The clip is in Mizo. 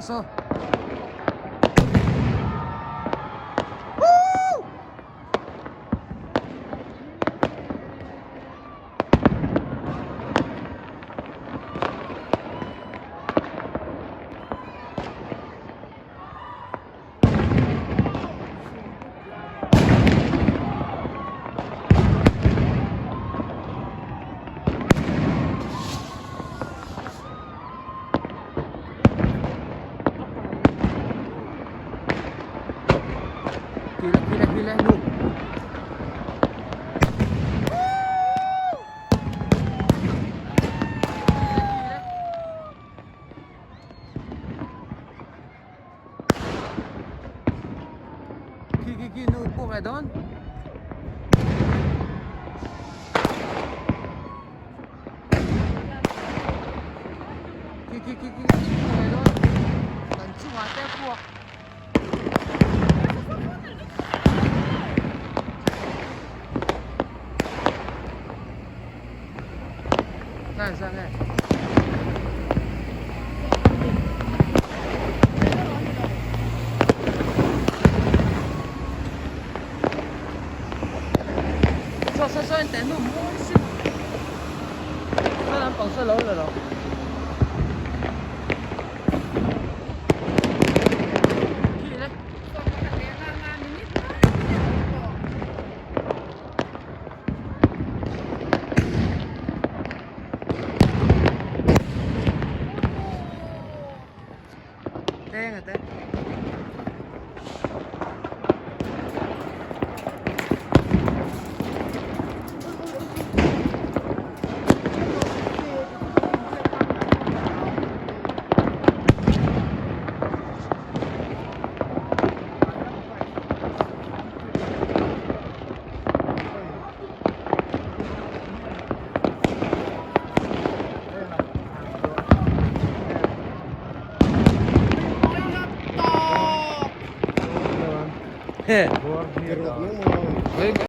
Saw. Khi le khi le nu. Khi khi khi nu pawh ngai dawn. Khi khi khi khi khi pawh ngai dawn. Kan chungah te puak. Sang sang nge. Saw saw saw in nu mawi si. Saw lampang saw lo la lo. Khi le. Teng a te.